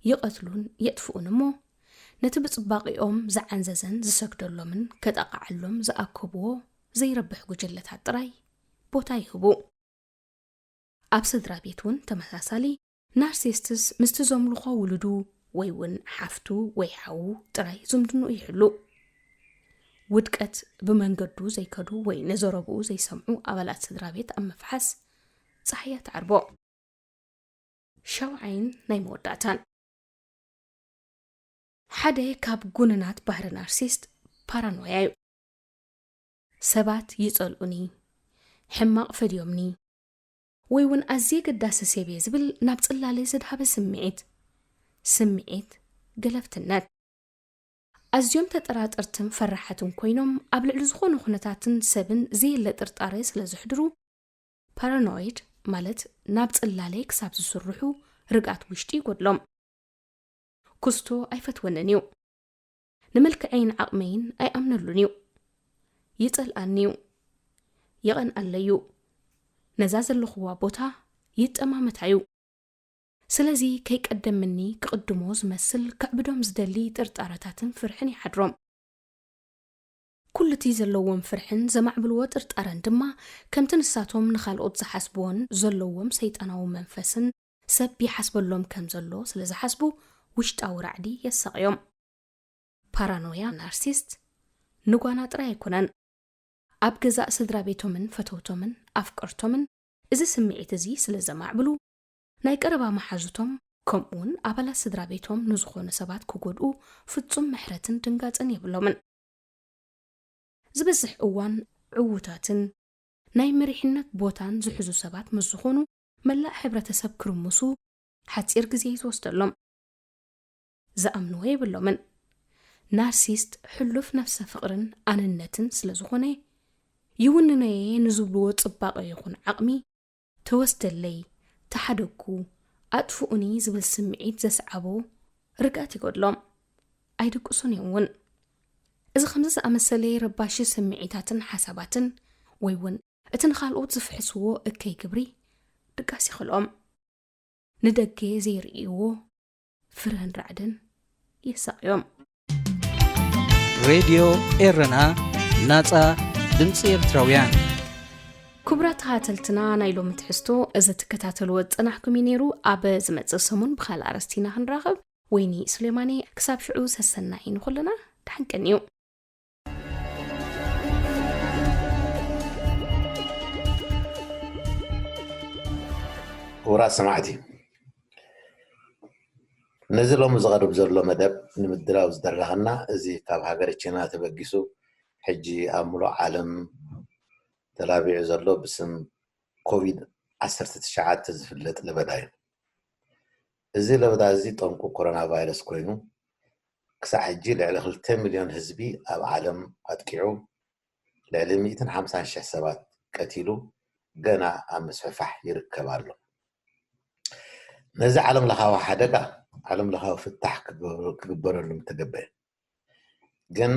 ይቐትሉን የጥፍኡን እሞ፣ ነቲ ብጽባቐኦም ዝዓንዘዘን ዝሰግደሎምን ከጠቓዓሎም ዝኣከብዎ ዘይረብሕ ጉጅለታት ጥራይ ቦታ ይህቡ። ኣብ ስድራ ቤት እውን ተመሳሳሊ፣ ናርሲስትስ ምስቲ ዘምልኾ ውሉዱ ወይ እውን ሓፍቱ ወይ ሓዉ ጥራይ ዝምድንኡ ይሕሉ። ውድቀት ብመንገዱ ዘይከዱ ወይ ንዘረብኡ ዘይሰምዑ ኣባላት ስድራ ቤት ኣብ ምፍሓስ ጸሓያ ትዓርቦ። ሻውዓይን ናይ መወዳእታን። ሓደ ካብ ጉንናት ባህሪ ናርሲስት ፓራኖያ እዩ። ሰባት ይጸልኡኒ፣ ሕማቕ ፈድዮምኒ፣ ወይ እውን ኣዝየ ገዳሲ ሰብ እየ ዝብል ናብ ጽላለ ዘድሃበ ስምዒት፣ ስምዒት ገለፍትነት። ኣዝዮም ተጠራጠርትን ፈራሓትን ኮይኖም ኣብ ልዕሊ ዝኾነ ኩነታትን ሰብን ዘየለ ጥርጣረ ስለ ዝሕድሩ፣ ፓራኖይድ ማለት ናብ ጽላለ ክሳብ ዝስርሑ ርግኣት ውሽጢ ይጎድሎም። ክስቶ ኣይፈትወንን እዩ። ንመልክዐይን ዓቕመይን ኣይኣምነሉን እዩ። ይጸልኣኒ እዩ። ይቐንኣለይ እዩ። ነዛ ዘለኹዋ ቦታ ይጠማመታ እዩ። ስለዚ ከይቀደምኒ ክቕድሞ ዝመስል ከዕብዶም ዝደሊ ጥርጣረታትን ፍርሕን ይሓድሮም። ኩሉ እቲ ዘለዎም ፍርሕን ዘማዕብልዎ ጥርጣረን ድማ ከምቲ ንሳቶም ንኻልኦት ዝሓስብዎን ዘለዎም ሰይጣናዊ መንፈስን ሰብ ይሓስበሎም ከም ዘሎ ስለ ዝሓስቡ ውሽጣዊ ራዕዲ የሳቕዮም። ፓራኖያ ናርሲስት ንጓና ጥራይ ኣይኮነን። ኣብ ገዛእ ስድራ ቤቶምን ፈተውቶምን ኣፍቀርቶምን እዚ ስምዒት እዚ ስለ ዘማዕብሉ፣ ናይ ቀረባ መሓዙቶም ከምኡውን ኣባላት ስድራ ቤቶም ንዝኾኑ ሰባት ክጎድኡ ፍጹም ምሕረትን ድንጋጸን የብሎምን። ዝበዝሕ እዋን ዕዉታትን ናይ መሪሕነት ቦታን ዝሕዙ ሰባት ምስ ዝኾኑ፣ መላእ ሕብረተሰብ ክርምሱ ሓጺር ግዜ እዩ ዝወስደሎም። ዝኣምንዎ የብሎምን። ናርሲስት ሕሉፍ ነፍሰ ፍቕርን ኣንነትን ስለ ዝኾነ፣ ይውንኖ እየ ንዝብልዎ ጽባቐ ይኹን ዓቕሚ፣ ተወስደለይ፣ ተሓደግኩ፣ ኣጥፍኡኒ ዝብል ስምዒት ዘስዓቦ ርግኣት ይጎድሎም። ኣይድቅሱን እዮም እውን። እዚ ከምዚ ዝኣመሰለ ረባሺ ስምዒታትን ሓሳባትን፣ ወይ እውን እቲ ንኻልኦት ዝፍሕስዎ እከይ ግብሪ ድቃስ ይኽልኦም። ንደገ ዘይርእይዎ ፍርህን ራዕድን የሳቕዮም። ሬድዮ ኤረና፣ ናጻ ድምጺ ኤርትራውያን። ክቡራት ተኸታተልትና፣ ናይ ሎሚ ትሕዝቶ እዚ ትከታተልዎ ዝጸናሕኩም እዩ ነይሩ። ኣብ ዝመጽእ ሰሙን ብኻልእ ኣርእስቲ ኢና ክንራኸብ። ወይኒ ሱሌማን እየ። ክሳብ ሽዑ ሰሰናይ ንኹልና። ደሓን ቀንዩ። ክቡራት ሰማዕቲ፣ ነዚ ሎሚ ዝቐርብ ዘሎ መደብ ንምድላው ዝደረኸና፣ እዚ ካብ ሃገረ ቻይና ተበጊሱ ሕጂ ኣብ ምሉእ ዓለም ተላቢዑ ዘሎ ብስም ኮቪድ ዓሰርተ ትሽዓተ ዝፍለጥ ለበዳ እዩ። እዚ ለበዳ እዚ ጠንቁ ኮሮና ቫይረስ ኮይኑ፣ ክሳዕ ሕጂ ልዕሊ ክልተ ሚልዮን ህዝቢ ኣብ ዓለም ኣጥቂዑ፣ ልዕሊ ሚእትን ሓምሳን ሽሕ ሰባት ቀቲሉ፣ ገና ኣብ ምስፍሕፋሕ ይርከብ ኣሎ። ነዚ ዓለም ለኻዊ ሓደጋ ዓለም ለኻዊ ፍታሕ ክግበረሉ ምተገበረ። ግን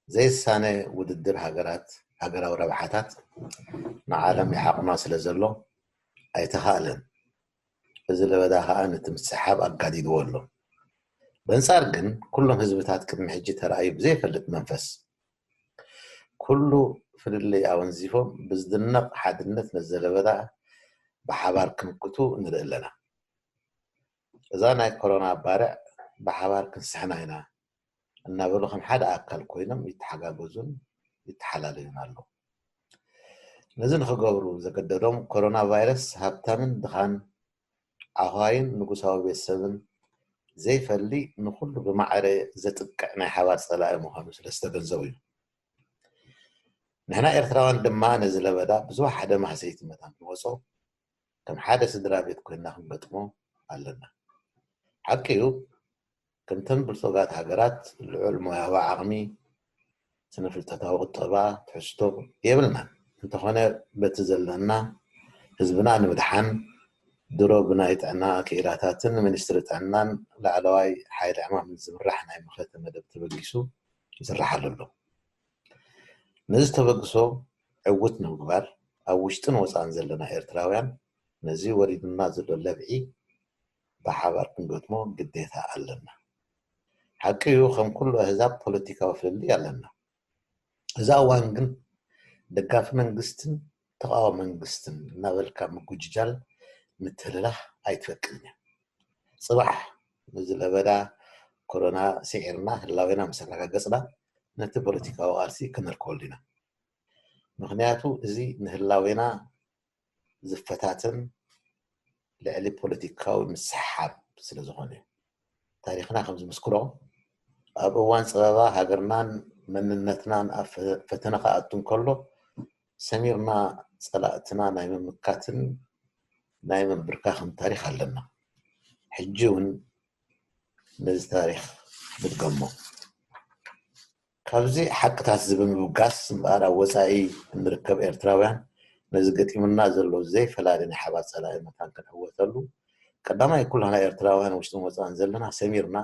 ዘይሳነ ውድድር ሃገራት፣ ሃገራዊ ረብሓታት ንዓለም ይሓቑና ስለ ዘሎ ኣይተኻእለን። እዚ ለበዳ ኸኣ ነቲ ምስሕሓብ ኣጋዲድዎ ኣሎ። በንጻር ግን ኩሎም ህዝብታት ቅድሚ ሕጂ ተራእዩ ብዘይፈልጥ መንፈስ፣ ኩሉ ፍልልይ ኣወንዚፎም ብዝድነቕ ሓድነት ነዚ ለበዳ ብሓባር ክምክቱ ንርኢ ኣለና። እዛ ናይ ኮሮና ባርዕ ብሓባር ክንስሕና ኢና እናበሉ ከም ሓደ ኣካል ኮይኖም ይተሓጋገዙን ይተሓላለዩን ኣለዉ። ነዚ ንኽገብሩ ዘገደዶም ኮሮና ቫይረስ ሃብታምን ድኻን፣ ዓዃይን ንጉሳዊ ቤተሰብን ዘይፈሊ ንኹሉ ብማዕረ ዘጥቅዕ ናይ ሓባር ጸላኢ ምዃኑ ስለ ዝተገንዘቡ እዩ። ንሕና ኤርትራውያን ድማ ነዚ ለበዳ ብዝወሓደ ማህሰይቲ መታን ንወጾ ከም ሓደ ስድራ ቤት ኮይንና ክንገጥሞ ኣለና። ሓቂ እዩ፣ ከምተን ብልጹጋት ሃገራት ልዑል ሞያዊ ዓቕሚ፣ ስነ-ፍልጠታዊ ቁጠባ፣ ትሕዝቶ የብልናን። እንተኾነ በቲ ዘለና ህዝብና ንምድሓን ድሮ ብናይ ጥዕና ክኢላታትን ሚኒስትሪ ጥዕናን ላዕለዋይ ሓይሊ ዕማምን ዝምራሕ ናይ መኸተ መደብ ተበጊሱ ይስርሓሉ ኣሎ። ነዚ ተበግሶ ዕውት ንምግባር ኣብ ውሽጥን ወፃእን ዘለና ኤርትራውያን ነዚ ወሪዱና ዘሎ ለብዒ ብሓባር ክንገጥሞ ግዴታ ኣለና። ሓቂ እዩ፣ ከም ኩሉ ኣህዛብ ፖለቲካዊ ፍልልይ ኣለና። እዛ እዋን ግን ደጋፊ መንግስትን ተቓዋሚ መንግስትን እናበልካ ምጉጅጃል ምትህልላኽ ኣይትፈቅድን እያ። ጽባሕ ነዚ ለበዳ ኮሮና ስዒርና ህላዌና ምስ ኣረጋገጽና ነቲ ፖለቲካዊ ቃልሲ ክነርከበሉ ኢና። ምኽንያቱ እዚ ንህላዌና ዝፈታተን ልዕሊ ፖለቲካዊ ምስሕሓብ ስለ ዝኾነ እዩ። ታሪኽና ከም ዝምስክሮ፣ ኣብ እዋን ጸበባ ሃገርናን መንነትናን ኣብ ፈተነ ክኣቱ እንከሎ፣ ሰሚርና ጸላእትና ናይ ምምካትን ናይ ምንብርካኽን ታሪኽ ኣለና። ሕጂ እውን ነዚ ታሪኽ ንድገሞ። ካብዚ ሓቅታት እዚ ብምብጋስ እምበኣር፣ ኣብ ወጻኢ እንርከብ ኤርትራውያን ነዚ ገጢሙና ዘሎ ዘይፈላሊ ናይ ሓባር ጸላኢ መታን ክንዕወተሉ፣ ቀዳማይ ኩላህና ኤርትራውያን ውሽጥን ወጻእን ዘለና ሰሚርና፣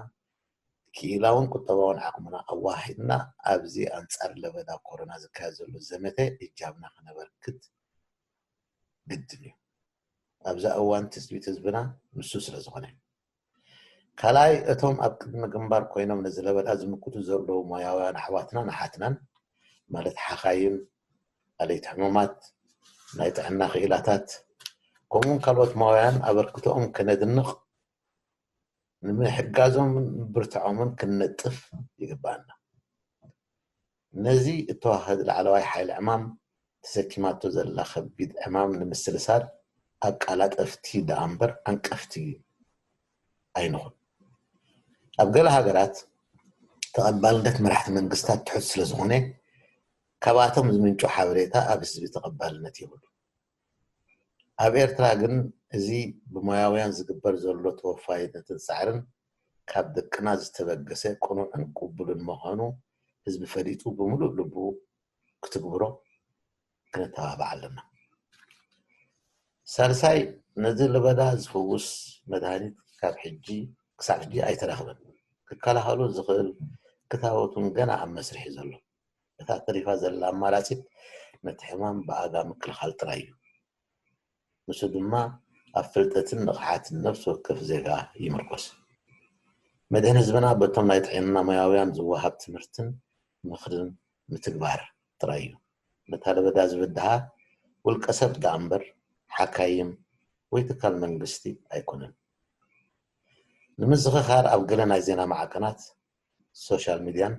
ክኢላውን ቁጠባውን ዓቕምና ኣዋሃሂድና ኣብዚ ኣንጻር ለበዳ ኮሮና ዝካየድ ዘሎ ዘመተ እጃምና ክነበርክት ግድን እዩ። ኣብዛ እዋን ትጽቢት ህዝብና ንሱ ስለ ዝኾነ። ካልኣይ፣ እቶም ኣብ ቅድሚ ግንባር ኮይኖም ነዚ ለበዳ ዝምክቱ ዘለዉ ሞያውያን ኣሕዋትናን ኣሓትናን፣ ማለት ሓኻይም፣ ኣለይቲ ሕሙማት፣ ናይ ጥዕና ክኢላታት፣ ከምኡውን ካልኦት ሞያውያን ኣበርክቶኦም ከነድንቕ፣ ንምሕጋዞምን ምብርትዖምን ክንነጥፍ ይግባኣና። ነዚ እተዋህድ ላዕለዋይ ሓይሊ ዕማም ተሰኪማቶ ዘላ ከቢድ ዕማም ንምስልሳል ኣቃላጠፍቲ ደኣ እምበር ዓንቀፍቲ ኣይንኹን። ኣብ ገለ ሃገራት ተቐባልነት መራሕቲ መንግስታት ትሑት ስለ ዝኾነ፣ ካብኣቶም ዝምንጩ ሓበሬታ ኣብ ህዝቢ ተቐባልነት የብሉ። ኣብ ኤርትራ ግን እዚ ብሞያውያን ዝግበር ዘሎ ተወፋይነትን ጻዕርን ካብ ደቅና ዝተበገሰ ቅኑዕን ቅቡልን ምዃኑ ህዝቢ ፈሊጡ ብምሉእ ልቡ ክትግብሮ ክነተባብዕ ኣለና። ሳልሳይ፣ ነዚ ለበዳ ዝፍውስ መድሃኒት ካብ ሕጂ ክሳብ ሕጂ ኣይተረኽበን። ክከላኸሎ ዝኽእል ክታበት እውን ገና ኣብ መስርሕ እዩ ዘሎ። እታ ተሪፋ ዘላ ኣማራጺት ነቲ ሕማም ብኣጋ ምክልኻል ጥራይ እዩ። ንሱ ድማ ኣብ ፍልጠትን ንቕሓትን ነፍሲ ወከፍ ዜጋ ይምርኮስ። መድሕን ህዝብና በቶም ናይ ጥዕና ሞያውያን ዝወሃብ ትምህርትን ምኽርን ምትግባር ጥራይ እዩ። ነታ ለበዳ ዝብድሃ ውልቀ ሰብ ደኣ እምበር ሓካይም ወይ ትካል መንግስቲ ኣይኮነን። ንምዝኽኻር፣ ኣብ ገለ ናይ ዜና ማዕከናት፣ ሶሻል ሚድያን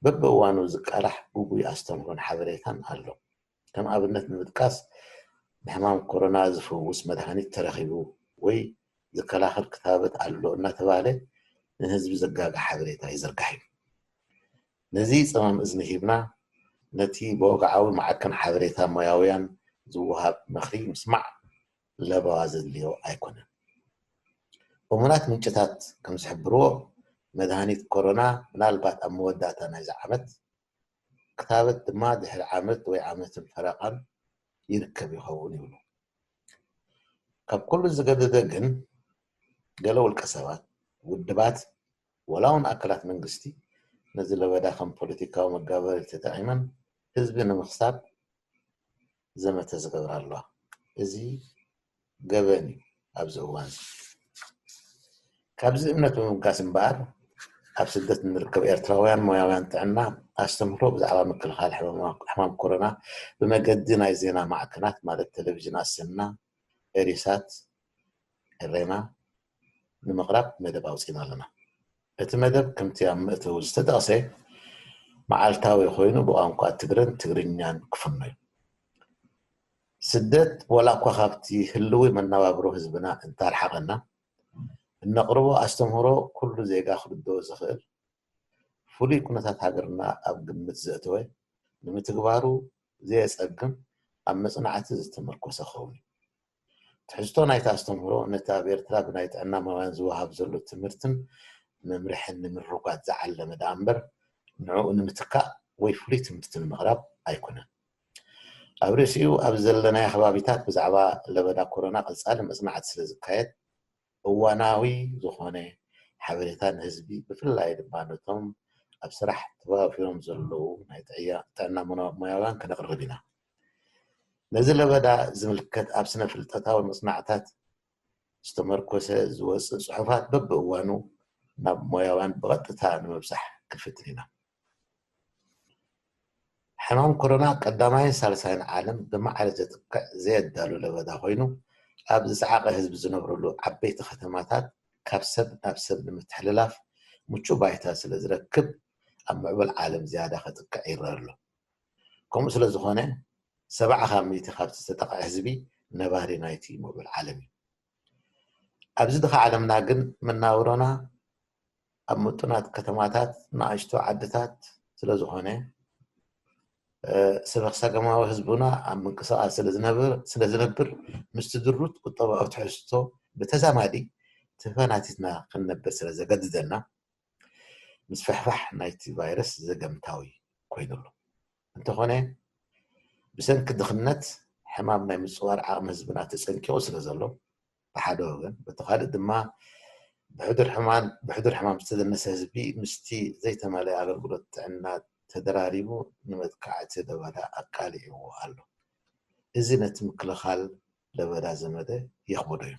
በብእዋኑ ዝቃላሕ ግጉይ ኣስተምህሮን ሓበሬታን ኣሎ። ከም ኣብነት ንምጥቃስ፣ ንሕማም ኮሮና ዝፍውስ መድሃኒት ተረኺቡ ወይ ዝከላኸል ክታበት ኣሎ እናተባህለ ንህዝቢ ዘጋግሕ ሓበሬታ ይዝርጋሕ እዩ። ነዚ ጸማም እዝኒ ሂብና፣ ነቲ ብወግዓዊ ማዕከን ሓበሬታ ሞያውያን ዝወሃብ ምኽሪ ምስማዕ ለበዋ ዘድልዮ ኣይኮነን። እሙናት ምንጭታት ከም ዝሕብርዎ፣ መድሃኒት ኮሮና ምናልባት ኣብ መወዳእታ ናይዚ ዓመት፣ ክታበት ድማ ድሕሪ ዓመት ወይ ዓመትን ፈረቓን ይርከብ ይኸውን ይብሉ። ካብ ኩሉ ዝገደደ ግን፣ ገለ ውልቀ ሰባት፣ ውድባት፣ ወላ እውን ኣካላት መንግስቲ ነዚ ለበዳ ከም ፖለቲካዊ መጋበሪ ተጠቒመን ህዝቢ ንምኽሳብ ዘመተ ዝገብራ ኣለዋ። እዚ ገበን እዩ ኣብዚ እዋን እዚ። ካብዚ እምነት ብምብጋስ እምበኣር፣ ኣብ ስደት እንርከብ ኤርትራውያን ሞያውያን ጥዕና ኣስተምህሮ ብዛዕባ ምክልኻል ሕማም፣ ሕማም ኮሮና ብመገዲ ናይ ዜና ማዕከናት ማለት ቴሌቪዥን ኣሰና፣ ኤሪሳት፣ ኤሬና ንምቕራብ መደብ ኣውጺና ኣለና። እቲ መደብ ከምቲ ኣብ መእተዊ ዝተጠቕሰ መዓልታዊ ኮይኑ ብቋንቋ ትግረን ትግርኛን ክፍኖ እዩ። ስደት ዋላ እኳ ካብቲ ህልዊ መነባብሮ ህዝብና እንተርሓቐና፣ እነቕርቦ ኣስተምህሮ ኩሉ ዜጋ ክርድኦ ዝኽእል፣ ፍሉይ ኩነታት ሃገርና ኣብ ግምት ዘእተወ፣ ንምትግባሩ ዘየጸግም፣ ኣብ መጽናዕቲ ዝተመርኮሰ ክኸውን እዩ። ትሕዝቶ ናይቲ ኣስተምህሮ ነቲ ኣብ ኤርትራ ብናይ ጥዕና ሞያን ዝወሃብ ዘሎ ትምህርትን መምርሕን ንምርጓድ ዝዓለመ ደኣ እምበር፣ ንዕኡ ንምትካእ ወይ ፍሉይ ትምህርቲ ንምቕራብ ኣይኮነን። ኣብ ርእሲኡ፣ ኣብ ዘለናዮ ከባቢታት ብዛዕባ ለበዳ ኮሮና ቀጻሊ መጽናዕቲ ስለ ዝካየድ፣ እዋናዊ ዝኾነ ሓበሬታ ንህዝቢ፣ ብፍላይ ድማ ነቶም ኣብ ስራሕ ተዋፊሮም ዘለዉ ናይ ጥዕያ-፣ ጥዕና ሞያ-፣ ሞያውያን ከነቕርብ ኢና። ነዚ ለበዳ ዝምልከት ኣብ ስነ ፍልጠታዊ መጽናዕታት ዝተመርኮሰ ዝወጽእ ጽሑፋት በብእዋኑ ናብ ሞያውያን ብቐጥታ ንምብጻሕ ክንፍትን ኢና። ሕማም ኮሮና ቀዳማይን ሳልሳይን ዓለም ብማዕረ ዘጥቅዕ ዘየዳሉ ለበዳ ኮይኑ፣ ኣብ ዝጸዓቐ ህዝቢ ዝነብረሉ ዓበይቲ ከተማታት ካብ ሰብ ናብ ሰብ ንምትሕልላፍ ምቹእ ባይታ ስለ ዝረክብ፣ ኣብ ምዕቡል ዓለም ዝያዳ ከጥቅዕ ይረአ ኣሎ። ከምኡ ስለ ዝኾነ ሰብዓ ካብ ሚእቲ ካብቲ ዝተጠቕዐ ህዝቢ ነባሪ ናይቲ ምዕቡል ዓለም እዩ። ኣብዚ ድኻ ዓለምና ግን መናብሮና ኣብ ምጡናት ከተማታት ንኣሽቱ ዓድታት ስለ ዝኾነ ሰበኽሰገማዊ ህዝቡና ኣብ ምንቅስቃስ ስለ ዝነብር ምስቲ ድሩት ቁጠባዊ ትሕዝቶ ብተዛማዲ ተፈናቲትና ክንነብር ስለ ዘገድደና ምስፍሕፋሕ ናይቲ ቫይረስ ዘገምታዊ ኮይኑሉ እንተኾነ ብሰንኪ ድኽነት ሕማም ናይ ምፅዋር ዓቕሚ ህዝብና ተፀንቂቑ ስለ ዘሎ ብሓደ ወገን በቲ ካልእ ድማ ብሕዱር ሕማም ዝተደነሰ ህዝቢ ምስቲ ዘይተመለየ ኣገልግሎት ጥዕና ተደራሪቡ ንመጥቃዕቲ ለበዳ ኣቃሊዕዎ ኣሎ። እዚ ነቲ ምክልኻል ለበዳ ዘመተ የኽብዶ እዩ።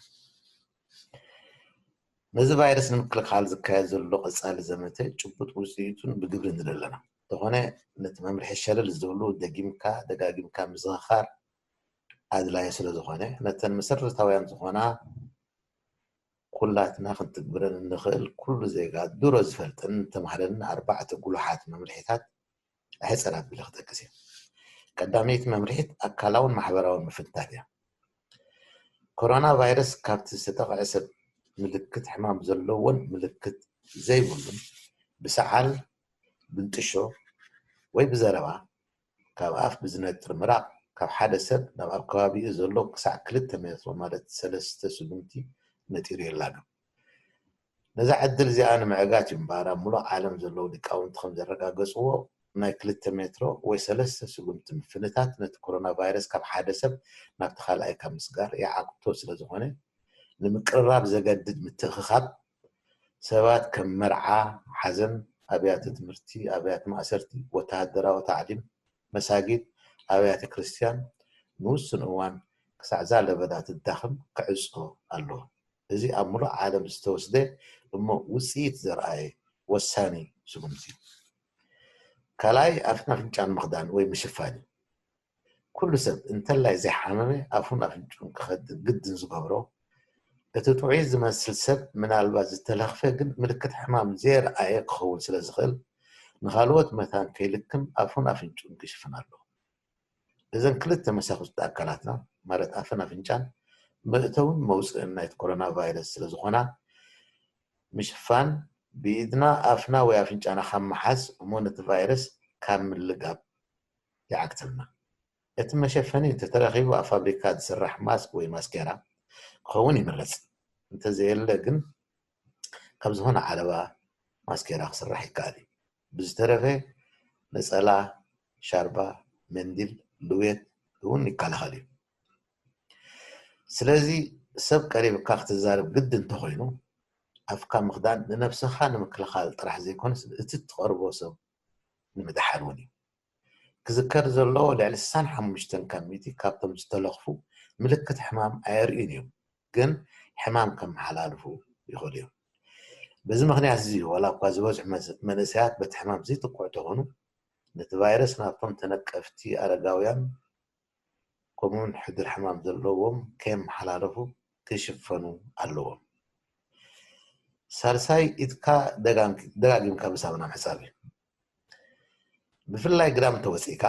ነዚ ቫይረስ ንምክልኻል ዝካየድ ዘሎ ቀፃሊ ዘመተ ጭቡጥ ውፅኢቱን ብግብሪ ንርኢ ኣለና። እንተኾነ ነቲ መምርሒ ሸለል ዝብሉ ደጊምካ ደጋጊምካ ምዝኽኻር ኣድላዩ ስለ ዝኾነ ነተን መሰረታውያን ዝኾና ኩላትና ክንትግብረን እንኽእል ኩሉ ዜጋ ድሮ ዝፈልጠን ዝተማህረን ኣርባዕተ ጉሉሓት መምርሒታት ሕፅር ኣቢለ ክጠቅስ እየ። ቀዳመይቲ መምርሒት ኣካላውን ማሕበራውን ምፍንታት እያ። ኮሮና ቫይረስ ካብቲ ዝተጠቕዐ ሰብ ምልክት ሕማም ዘለዎን ምልክት ዘይብሉን ብሰዓል፣ ብንጥሾ ወይ ብዘረባ ካብ ኣፍ ብዝነጥር ምራቕ ካብ ሓደ ሰብ ናብ ኣብ ከባቢኡ ዘሎ ክሳዕ ክልተ ሜትሮ ማለት ሰለስተ ስጉምቲ ነጢሩ የላግም። ነዛ ዕድል እዚኣ ንምዕጋት እዩ እምበኣር ኣብ ሙሉእ ዓለም ዘለዉ ሊቃውንቲ ከም ዘረጋገፅዎ ናይ ክልተ ሜትሮ ወይ ሰለስተ ስጉምቲ ምፍንታት ነቲ ኮሮና ቫይረስ ካብ ሓደ ሰብ ናብቲ ካልኣይ ካብ ምስጋር ይዓግቶ ስለ ዝኾነ ንምቅርራብ ዘገድድ ምትእኽኻብ ሰባት ከም መርዓ፣ ሓዘን፣ ኣብያተ ትምህርቲ፣ ኣብያተ ማእሰርቲ፣ ወተሃደራዊ ታዕሊም፣ መሳጊድ፣ ኣብያተ ክርስትያን ንውሱን እዋን ክሳዕ እዛ ለበዳ ትዳኽም ክዕጾ ኣለዎ። እዚ ኣብ ሙሉእ ዓለም ዝተወስደ እሞ ውፅኢት ዘርኣየ ወሳኒ ስጉምቲ እዩ። ካልኣይ ኣፍን ኣፍንጫን ምኽዳን ወይ ምሽፋን እዩ። ኩሉ ሰብ እንተላይ ዘይሓመመ ኣፉን ኣፍንጭኡን ክኸድን ግድን ዝገብሮ እቲ ጥዑይ ዝመስል ሰብ ምናልባት ዝተለኽፈ ግን ምልክት ሕማም ዘየርኣየ ክኸውን ስለ ዝኽእል ንኻልኦት መታን ከይልክም ኣፉን ኣፍንጭኡን ክሽፍን ኣለዎ። እዘን ክልተ መሳኹስቲ ኣካላትና ማለት ኣፍን ኣፍንጫን መእተውን መውፅእን ናይቲ ኮሮና ቫይረስ ስለ ዝኾና ምሽፋን ብኢድና ኣፍና ወይ ኣፍንጫና ካብ ምሓዝ እሞ ነቲ ቫይረስ ካብ ምልጋብ ይዓግተልና። እቲ መሸፈኒ እንተተረኺቡ ኣብ ፋብሪካ ዝስራሕ ማስክ ወይ ማስኬራ ክኸውን ይምረፅ። እንተዘየለ ግን ካብ ዝኾነ ዓለባ ማስኬራ ክስራሕ ይከኣል እዩ። ብዝተረፈ ነፀላ፣ ሻርባ፣ መንዲል፣ ልውየት እውን ይከላኸል እዩ። ስለዚ ሰብ ቀሪብካ ክትዛረብ ግድን እንተኾይኑ ኣፍካ ምኽዳን ንነብስኻ ንምክልኻል ጥራሕ ዘይኮነስ እቲ እትቐርቦ ሰብ ንምድሓን እውን እዩ። ክዝከር ዘለዎ ልዕሊ ስሳን ሓሙሽተን ካብ ሚእቲ ካብቶም ዝተለኽፉ ምልክት ሕማም ኣየርእዩን እዮም፣ ግን ሕማም ከመሓላልፉ ይኽእሉ እዮም። በዚ ምኽንያት እዚ ዋላ እኳ ዝበዝሑ መንእሰያት በቲ ሕማም ዘይጥቅዑ ተኾኑ ነቲ ቫይረስ ናብቶም ተነቀፍቲ ኣረጋውያን ከምኡውን ሕዱር ሕማም ዘለዎም ከየመሓላለፉ ክሽፈኑ ኣለዎም። ሳልሳይ ኢድካ ደጋጊምካ ብሳሙና ምሕፃብ እዩ። ብፍላይ ግዳም እንተወፂእካ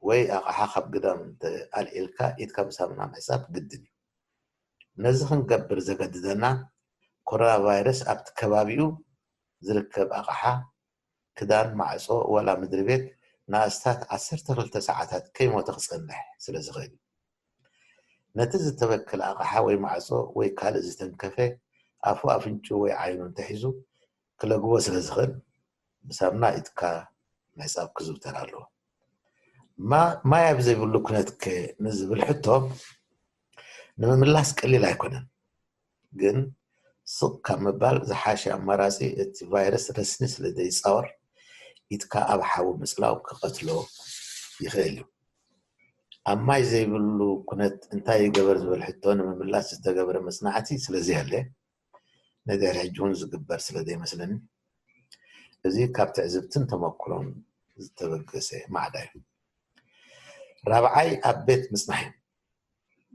ወይ ኣቕሓ ካብ ግዳም እንተኣልዒልካ ኢድካ ብሳሙና ምሕፃብ ግድን እዩ። ነዚ ክንገብር ዘገድደና ኮሮና ቫይረስ ኣብቲ ከባቢኡ ዝርከብ ኣቕሓ ክዳን ማዕጾ ወላ ምድሪ ቤት ንኣስታት ዓሰርተ ክልተ ሰዓታት ከይሞተ ክጸንሕ ስለ ዝኽእል እዩ። ነቲ ዝተበከለ ኣቕሓ ወይ ማዕጾ ወይ ካልእ ዝተንከፈ ኣፉ ኣፍንጭኡ ወይ ዓይኑ እንተሒዙ ክለግቦ ስለ ዝኽእል ብሳምና ኢድካ ምሕጻብ ክዝውተር ኣለዎ። ማይ ኣብ ዘይብሉ ኩነት ከ ንዝብል ሕቶ ንምምላስ ቀሊል ኣይኮነን። ግን ስቕ ካብ ምባል ዝሓሸ ኣማራጺ እቲ ቫይረስ ረስኒ ስለ ዘይጻወር ኢድካ ኣብ ሓዊ ምጽላው ክቐትሎ ይኽእል እዩ። ኣብ ማይ ዘይብሉ ኩነት እንታይ ይገበር ዝብል ሕቶ ንምምላስ ዝተገበረ መጽናዕቲ ስለ ዘየለ ንድሕሪ ሕጂ እውን ዝግበር ስለ ዘይመስለኒ እዚ ካብ ትዕዝብትን ተመክሮን ዝተበገሰ ማዕዳ እዩ። ራብዓይ ኣብ ቤት ምጽናሕ እዩ።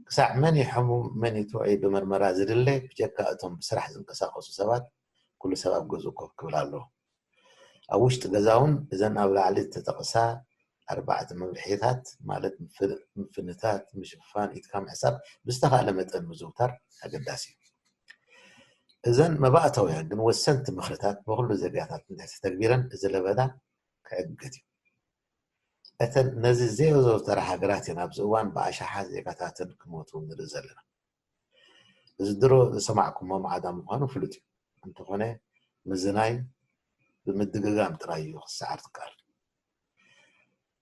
ክሳዕ መን እዩ ሕሙም መን እዩ ጥዑይ ብመርመራ ዝድለ ብጀካ እቶም ብስራሕ ዝንቀሳቐሱ ሰባት ኩሉ ሰብ ኣብ ገዝኡ ኮፍ ክብል ኣለዎ። ኣብ ውሽጢ ገዛ እውን እዘን ኣብ ላዕሊ ዝተጠቕሳ ኣርባዕተ መምርሒታት፣ ማለት ምፍ-፣ ምፍንታት፣ ምሽፋን፣ ኢድካ ምሕሳብ፣ ብዝተኻእለ መጠን ምዝውታር ኣገዳሲ እዩ። እዘን መባእታውያን ግን ወሰንቲ ምኽርታት ብኹሉ ዜጋታት እንድሕር ተተግቢረን፣ እዚ ለበዳ ክዕገት እዩ። እተን ነዚ ዘየዘውተራ ሃገራት እየን ኣብዚ እዋን ብኣሽሓት ዜጋታተን ክሞቱ ንርኢ ዘለና። እዚ ድሮ ዝሰማዕኩሞ ማዕዳ ምዃኑ ፍሉጥ እዩ። እንተኾነ፣ ምዝናይ ብምድግጋም ጥራይ እዩ ክሰዓር ዝከኣል።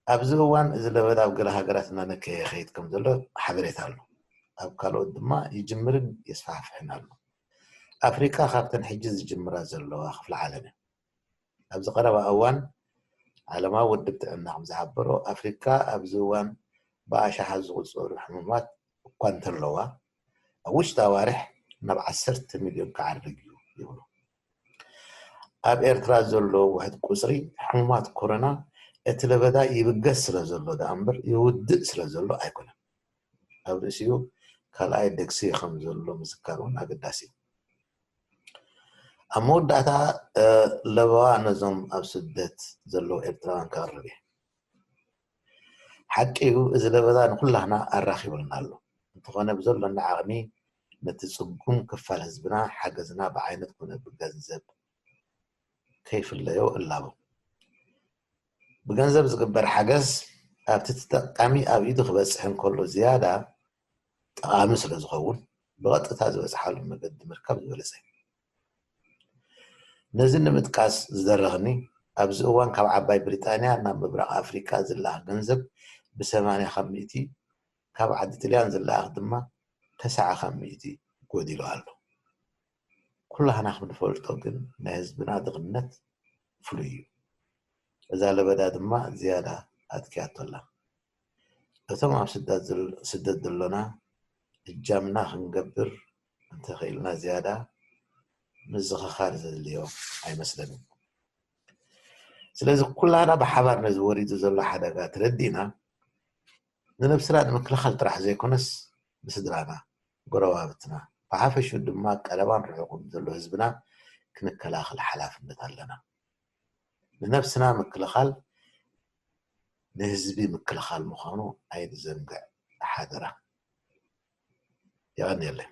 ኣብዚ እዋን እዚ ለበዳ ኣብ ገለ ሃገራት እናነከየ ይኸይድ ከም ዘሎ ሓበሬታ ኣሎ። ኣብ ካልኦት ድማ ይጅምርን የስፋሕፍሕን ኣሎ። ኣፍሪቃ ካብተን ሕጂ ዝጅምራ ዘለዋ ክፍለ ዓለም እያ። ኣብዚ ቀረባ እዋን ዓለማዊ ውድብ ጥዕና ከም ዝሓበሮ፣ ኣፍሪቃ ኣብዚ እዋን ብኣሽሓት ዝቑጸሩ ሕሙማት እኳ እንተለዋ፣ ኣብ ውሽጢ ኣዋርሕ ናብ ዓሰርተ ሚልዮን ክዓርግ እዩ ይብሉ። ኣብ ኤርትራ ዘሎ ውሕድ ቁጽሪ ሕሙማት ኮሮና እቲ ለበዳ ይብገስ ስለ ዘሎ ደኣ እምበር ይውድእ ስለ ዘሎ ኣይኮነን። ኣብ ርእሲኡ ካልኣይ ደግሲ ከም ዘሎ ምዝካር እውን ኣገዳሲ እዩ። ኣብ መወዳእታ፣ እ፣ ለበዋ ነዞም ኣብ ስደት ዘለዉ ኤርትራውያን ከቕርብ እየ። ሓቂ እዩ፣ እዚ ለበዳ ንኹላህና ኣራኺቡልና ኣሎ። እንተኾነ ብዘሎና ዓቕሚ ነቲ ጽጉም ክፋል ህዝብና ሓገዝና ብዓይነት ኮነ ብገንዘብ ከይፍለዮ እላቦ። ብገንዘብ ዝግበር ሓገዝ ኣብቲ ተጠቃሚ ኣብ ኢዱ ክበጽሕ እንከሎ ዝያዳ ጠቓሚ ስለ ዝኸውን፣ ብቐጥታ ዝበጽሓሉ መገዲ ምርካብ ዝበለጸ እዩ። ነዚ ንምጥቃስ ዝደረኽኒ፣ ኣብዚ እዋን ካብ ዓባይ ብሪጣንያ ናብ ምብራቕ ኣፍሪቃ ዝለኣኽ ገንዘብ ብሰማንያ ካብ ሚእቲ፣ ካብ ዓዲ ጥልያን ዝለኣኽ ድማ ተስዓ ካብ ሚእቲ ጎዲሉ ኣሎ። ኩላህና ከም ንፈልጦ ግን ናይ ህዝብና ድኽነት ፍሉይ እዩ። እዛ ለበዳ ድማ ዝያዳ ኣጥኪያቶ ኣላ። እቶም ኣብ ስደት ዘል-፣ ስደት ዘሎና እጃምና ክንገብር እንተኽኢልና ዝያዳ ምዝኽኻር ዘድልዮ ኣይመስለንን። ስለዚ ኩላና ብሓባር ነዚ ወሪዱ ዘሎ ሓደጋ ተረዲእና ንነብስና ንምክልኻል ጥራሕ ዘይኮነስ ንስድራና፣ ጎረባብትና፣ ብሓፈሽኡ ድማ ቀረባን ርሑቕን ዘሎ ህዝብና ክንከላኸል ሓላፍነት ኣለና። ንነብስና ምክልኻል ንህዝቢ ምክልኻል ምዃኑ ኣይንዘንግዕ ሓደራ። የቐንየለይ።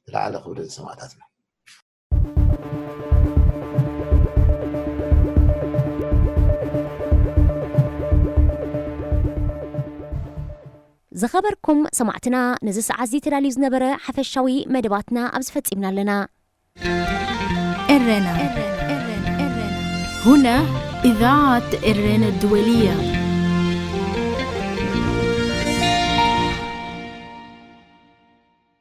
ዝለዓለ ክብሪ ንሰማእታትና። ዝኸበርኩም ሰማዕትና፣ ነዚ ሰዓት እዚ ተዳልዩ ዝነበረ ሓፈሻዊ መደባትና ኣብዚ ፈጺምና ኣለና። ኤረና። هنا إذاعة إرن الدولية.